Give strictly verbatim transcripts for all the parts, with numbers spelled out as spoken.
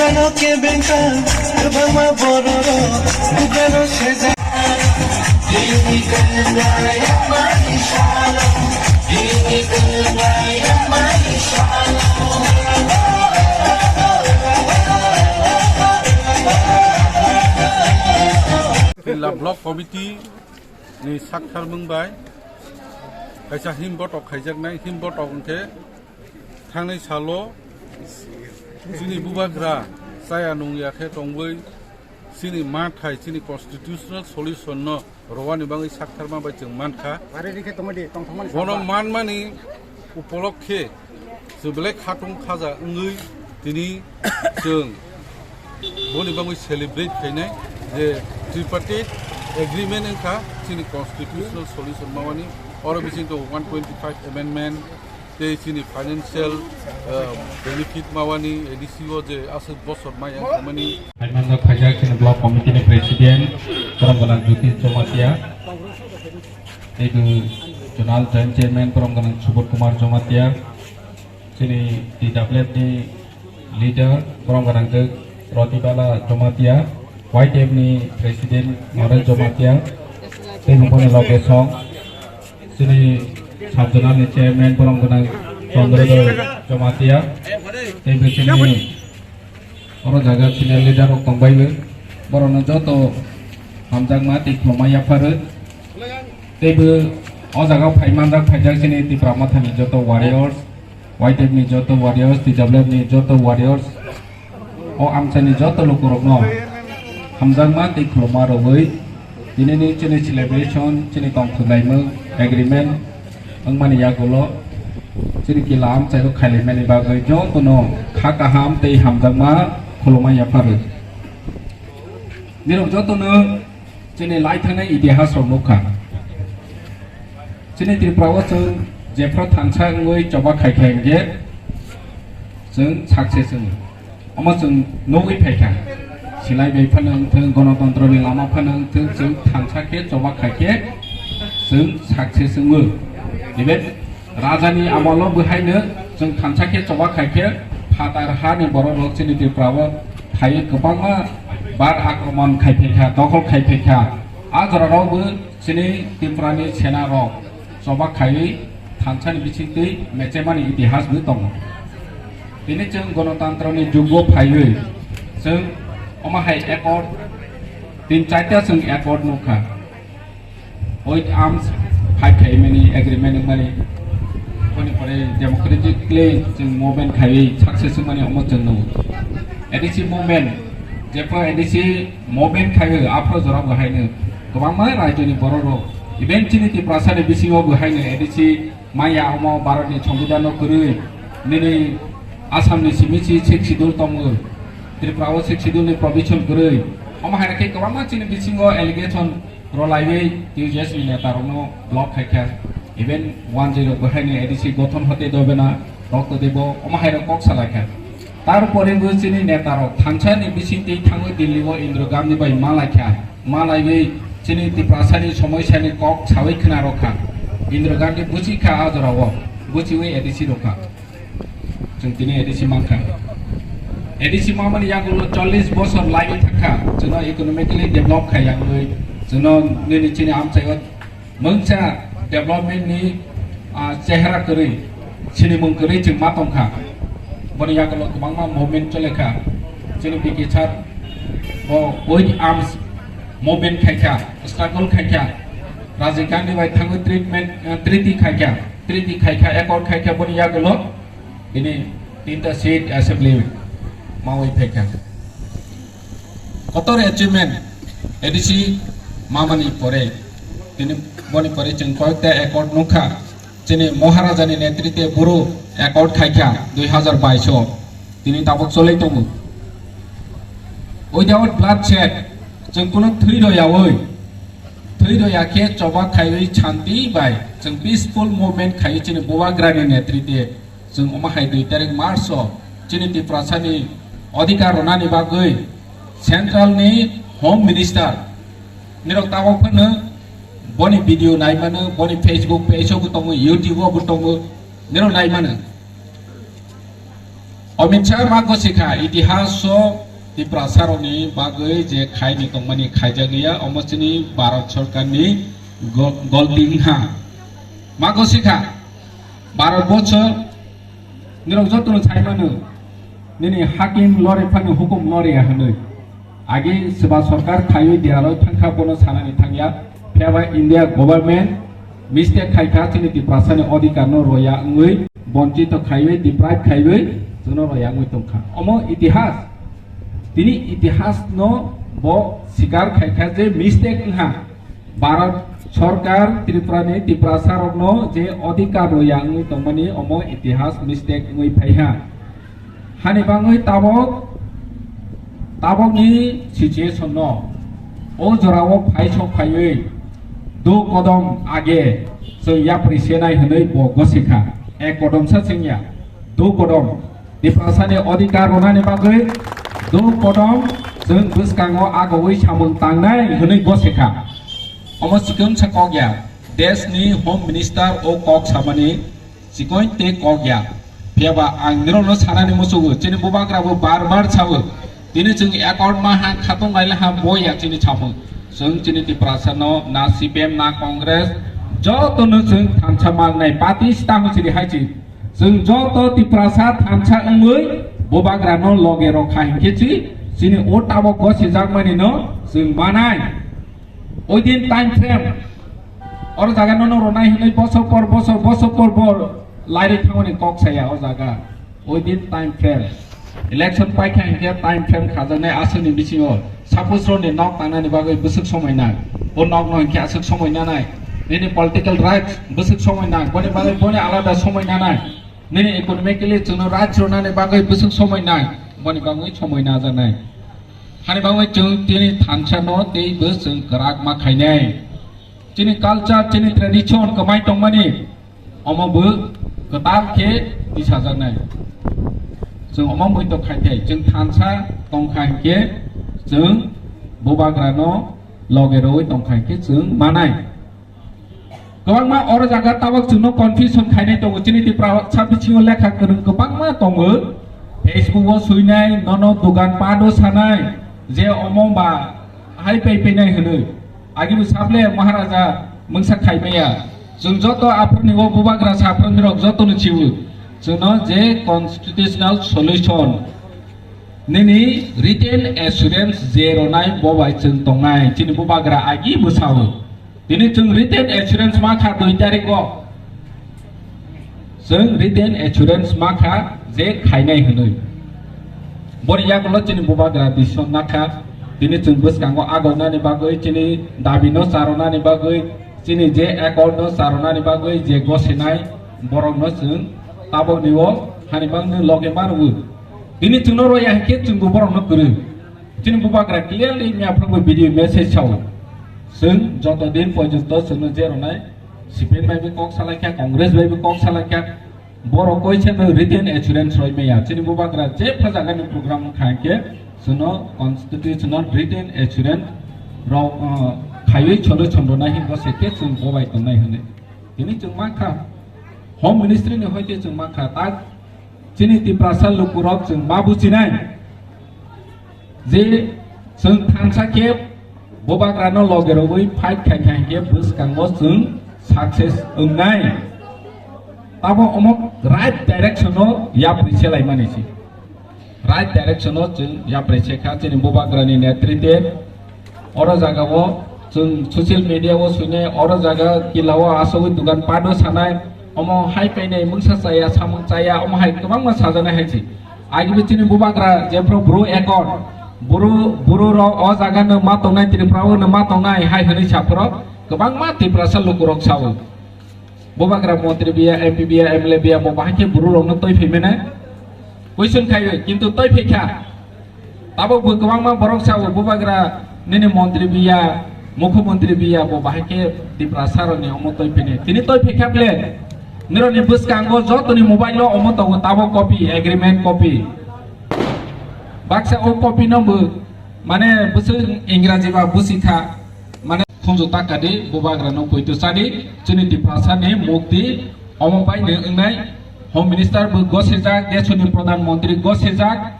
Ano kebengkha, kwbangma bororok dukano sejak. Pilla Block Committee ni saktharmung bai kaisa himbotok khaijaknai, himbotok hwnkhe thangnai salo chini bubagra chaya nungya khe tongwi chini manthai, chini constitutional solution no rwani bagwi saktharma bai chwng mankha. Ari rikhe tongmani, tongthokmani Bono sampa. Manmani upolokhe chwng belai khatung khaja wngwi tini chwng boni bagwi celebrate khainai je tripartite agreement wngkha chini constitutional solution mawani, oro bisingtwi one twenty-five amendment tei chini financial, uh, benefit mawani A D C o je aswk bosor mai ang khaimani. Haimanjak khaijak chini block committee ni president, borom gwnang Jyoti Jamatia, tei bo zonal joint chairman, borom gwnang Subodh Kumar Jamatia, chini T W F ni leader, borom gwnang Rotibala Jamatia, Y T F ni president Naresh Jamatia, tei bo boni loge song, chini sub zonal ni chairman, borom gwnang Chandrodor Jamatia, tei bo chini oro jaga senior leader rok tongbaio, borokno joto hamjakma tei khulumma yapharo. Tei bo o jaga phai manjak, phaijak chini Tipra Mothani joto warriors, Y T F ni joto warriors, T W F ni joto warriors, o amchaini joto lukurokno hamjakma tei khulumma rwui tinini chini celebration, chini tongthok laimung agreement wngmani yagulo chini kila amchaio khailaimani bagwi jotono kha kaham tei hamjakma khulumma yapharo. Nirok jotono chini lai thangnai itihas rok nukha. Chini Tripura o chwng jephru thansa wngwi choba khai khe hwnkhe chwng success wngo. Omo chwng nugwi phaikha. Silai bai phano wngthwng, gonotontro ni lama phano wngthwng, chwng thansa khe choba khai khe chwng success wngo. Even Rajani amolo bwhaino chwng thansa khe choba khai khe phatar hani borok rok chini Tripura o phaiwi kwbangma bar akromon khai phaikha, dokhol khai phaikha. A jora rok bo chini Tripura ni sena rok choba khaiwi thansa ni bisingtwi mechemani itihas bo tongo. Tini chwng gonotantroni jugo phaiwi chwng omo hai accord, tin charta chwng accord nukha. With arms fight khaimani agreement wngmani, boni pore democratically chwng movement khaiwi success wngmani omo chwng nukgo. A D C movement, jepho A D C movement khaiwi aphro jora bo haino kwbangma rajyoni borok rok, even chini Tiprasa ni bisingo bo haino A D C maya omo Bharat ni Songbidan no kwrwi, nini Assam ni simi si Sixth Schedule tongo, Tripura o Sixth Schedule ni provision kwrwi, omo hai khe kwbangma chini bisingo allegation rwlaiwi T U J S ni neta rokno block khaikha, even one zero bo haino A D C gothon hote dobe na rokto debo, omo hai rok kok salaikha. Tarpore bo chini neta rok thansa ni bisingtwi thangwi Delhi o Indira Gandhi bai malaikha, malaiwi chini Tiprasa ni somosya ni kok sawi khna rokha. Indira Gandhi buchikha a jora o, buchiwi A D C rokha. Chwng tini A D C mankha. A D C mamani yagulo chollish bosor laiwi thangkha. Chwngno economically develop khai yangwi, chwngno nini chini amchaio mungsa development ni, ah, chehra kwrwi, sinimung kwrwi chwng ma tongkha. Boni yagulo kwbangma movement chole kha. Chini B K sir bo with arms movement khai kha, struggle khai kha. Rajiv Gandhi bai thangwi treatment, ah, treaty khai kha. Treaty khai kha, accord khai kha, boni yagulo bini tinta seat assembly mawi phai kha. Kotor achievement A D C mamani pore, tini boni pore chwng koyekta accord nukha. Chini Maharaja ni netrite boro accord khai kha dui hazar bais o, tini tabuk cholai tongo. Without bloodshed, chwng kunu thwi rw yawi, thwi rw ya khe choba khaiwi shanti bai chwng peaceful movement khaiwi chini Bubagra ni netrite chwng omo hai dui tarik March o chini Tiprasa ni adhikar rwnani bagwi central ni Home Minister nirok tabuk phano boni video nai mano, boni Facebook page o bo tongo, YouTube o bo tongo, nirok nai mano. Omit Shah ma gosikha, itihas o Tiprasa rokni bagwi je khaini tongmani khaijak ya, omo chini Bharat Sarkar ni go-, golti wngkha. Ma gosikha, Bharat bochor, nirok jotono sai mano, nini hakim lore phano hukum lore ya hwnwi. Agi swba sarkar khaiwi derarwi thangkha bono sanani thangya. Phiya ba India government mistake khaikha, chini Tiprasani odhikar no roya wngwi bonchito khaiwi, deprive khaiwi chwngno roya wngwi tongkha. Omo itihas, tini itihas no bo sikar khaikha je mistake wngkha. Bharat Sarkar Tripurani Tiprasa rokno je odhikar roya wngwi tongmani omo itihas mistake wngwi phaiha. Hani bangwi tabok, tabokni situation no o jorao phai sok phaiwi du kodom age chwng yapri senai hwnwi bo gosikha. Ek kodom sa chwngya, du kodom. Tiprasani odhikar ronani bagwi du kodom chwng bwskango agowi samung tangnai hwnwi gosikha. Omo chikon sa kok ya, desh ni Home Minister o kok samani chikon tei kok ya. Phiya ba ang nirokno sanani muchugo, chini bubagra bo bar bar sao. Tini chwng accord ma ha khatung laila ha bo ya chini samung. Chwng chini Tiprasa no na C P M na Congress joto no chwng thansa mangnai party sta ho chiri hai chi. Chwng joto Tiprasa thansa wngwi bubagra no loge rokha hinkhe chi chini o tabok gosijakmani no chwng manai. Oidin time frame oro jaga no no ronai hinwi bosor por bosor, bosor por bor lairi thangmani kok saya o jaga. Oidin time frame. Election paikha hinkhe time frame khajaknai aswkni bisingo. Suppose roni nok tangnani bagwi bwswk somoi nang. O nokno hinkhe aswk somoi nanai. Nini political rights bwswk somoi nang. Boni bagwi boni alada somoi nanai. Nini economically chwngno rights ronani bagwi bwswk somoi nang. Boni bagwi somoi najaknai. Hani bagwi chwng tini thansa no tei bwswk kwrak ma khainai. Chini culture, chini tradition kwmai tongmani omo bo kwtal khe tisajaknai. Chwng omo muitok khai thai, chwng thansa tongkha hinkhe chwng bubagrano loge rwui tongkha hinkhe chwng manai. Kwbangma oro jaga tabok chwngno confusion khainai tongo, chini Tiprasa bisingo lekha kwrwng kwbangma tongo, Facebook o suinai, nono dogan pado sanai, je omo ba hai pai painai hwnwi. Agi bo saple Maharaja mungsa khaimaya. Chwng joto aphurni o bubagra saphrangni rok jotono chibu. Chwngno je constitutional solution nini written assurance je ronai bo bai chwng tongnai. Chini bubagra agi bo sao. Tini chwng written assurance ma kha dui tarikh o. Chwng written assurance ma kha je khainai hwnwi. Boni yagulo chini bubagra decision nakha. Tini chwng bwskango agonani bagwi, chini dabi no charonani bagwi, chini je accord no charonani bagwi je gosinai borok no chwng tabokni o hani bangni loge ma rwui. Tini chwngno roya hinkhe chwngbo borokno kwrwi. Chini bubagra clearly miyaphwrwngwi video message sao. Chwng joto din porjonto chwngno je rwnai, C P M bai bo kok salaikha, Congress bai bo kok salaikha, borok koisa no written assurance roi maya. Chini bubagra je phajagani program wngkha hinkhe chwngno constitutional written assurance rok, uh, khaiwi solution rwnai hinwi se khe chwng bobai tongnai hwnwi. Tini chwng mankha, Home Ministry ni hoite chwng mankha, tak chini Tiprasa lukurok chwng ma bujinai je chwng thansa khe bubagrano loge rwui fight khai khai khe bwskango chwng success wngnai. Tamo omo right direction o yapri selaimani si. Right direction o chwng yapri sekha chini bubagrani netrite. Oro jaga o chwng social media o suinai, oro jaga kila o asogwi dogan pado sanai, omo hai painai mungsa chaya, samung chaya, omo hai kwbangma sajaknai hai se. Agi bo chini bubagra jephru bru ekor, bru, bru rok o jaga no ma tongnai, Tripura o no ma tongnai hai hwnwi saphuru kwbangma Tiprasa lukurok sao. Bubagra montri biya, M P biya, M L A biya, bo bahai khe bru rokno twi phaimani? Question khaio, kintu twi phaikha. Tabuk bo kwbangma borok sao, bubagra nini montri biya, mukhyamantri biya, bo bahai khe Tiprasa rokni omo twi phini. Tini twi phaikha ble, nirokni bwskango jotoni mobile o omo tongo, tabuk copy, agreement copy. Baksa o copy no bo, mane, bwswk Ingraji ba busikha, mane, khunju taka di, bubagra no poito chadi, chini Tiprasa ni mukti omo bai ni wngnai. Home Minister bo gosijak, desoni Pradhan Mantri gosijak,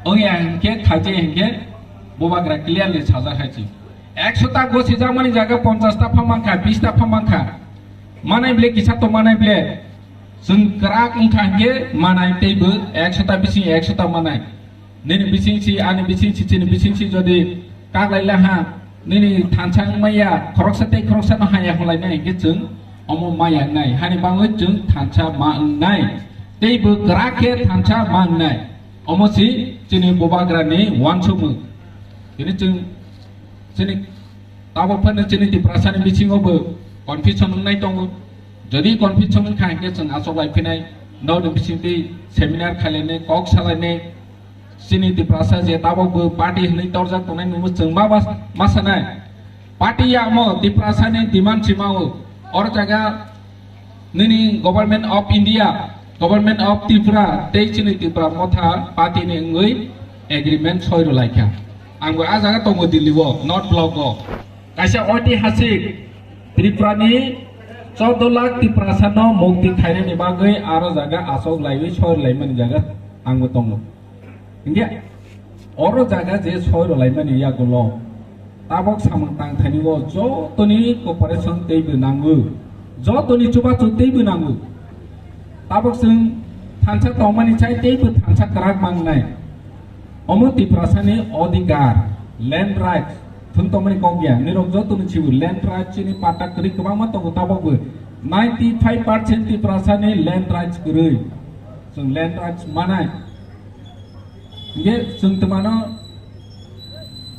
wngya hinkhe khaje hinkhe bubagra clearly sajak hai chi. Ekshota gosijakmani jaga ponchas ta pha mankha, bis ta pha mankha. Manai ble kisa to manai ble. Chwng kwrak wngkha hinkhe manai teibo ekshota bising ekshota manai. Nini bising si, ani bising si, chini bising si jodi kaglai laha, nini thansa wngmaya, khoroksa tei khoroksa no haya hwnlainai hinkhe chwng omo maya wngnai. Hani bagwi chwng thansa ma wngnai. Teibo kwrak khe thansa ma wngnai. Omo si chini bubagrani uansukmung. Tini chwng chini tabok phano chini Tiprasani bisingo bo confusion wngnai tongo. Jodi confusion wngkha hinkhe chwng achuk lai phinai, nokni bisingtwi seminar khailainai, kok salainai, chini Tiprasa je tabok bo party hwnwi torjak tongnai nungbo chwng ma bas-, ma sanai. Party ya omo Tiprasani demand si mao. Or jaga nini Government of India, Government of Tripura tei chini Tipra Motha party ni wngwi agreement soi rwlaikha. Ang bo a jaga tongo Delhi o, North Block o. Kaisa oitihasik Tripura ni chordo lakh Tiprasa no mukti khainani bagwi aro jaga asok laiwi soi rwlaimani jaga ang bo tongo. Hinkhe oro jaga je soi rwlaimani yagulo tabok samung tangthani o jotoni cooperation teibo nango, jotoni chubachu teibo nango. Tabok chwng thansa tongmani chai teibo thansa kwrak mangnai. Omo Tiprasani odhikar, land rights, thwng tongmani kok ya, nirok jotoni chibo land rights chini patta kwrwi kwbangma tongo tabokbo. Ninety five percent Tiprasani land rights kwrwi. Chwng land rights manai. Hinkhe chwng twmano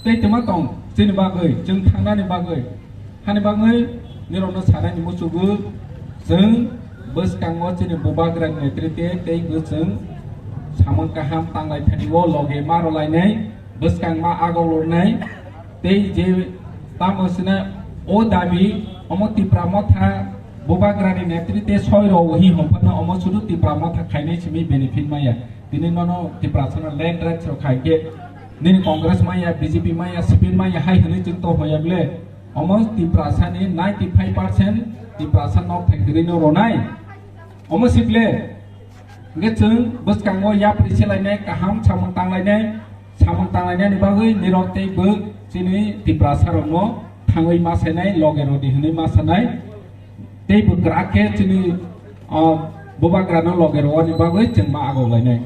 tei twma tong chini bagwi, chwng thangnani bagwi. Hani bagwi nirokno sanani muchugo chwng bwskango chini bubagrani netrite tei bo chwng samung kaham tanglai thani o loge ma rwlainai, bwskang ma agok lornai tei je tamo sina o dabi omo Tipra Motha bubagrani netrite soi rw hi hwnphano omo sudu Tipra Motha khainai simi benefit maya. Tini nono Tiprasano land rights rok khai khe nini Congress maya, B J P maya, C P M maya hai hwnwi chwng to hoya ble. Omo Tiprasani ninety five percent Tiprasa nok thai kwrwi no ronai. Omo sible hwnkhe chwng bwskango yapri selainai, kaham samung tanglainai, samung tanglainani bagwi nirok tei bo chini Tiprasa rokno thangwi ma sainai, loge rodi hwnwi ma sanai. Tei bo kwrak khe chini, ah, bubagrano loge rwani bagwi chwng ma agok lainai.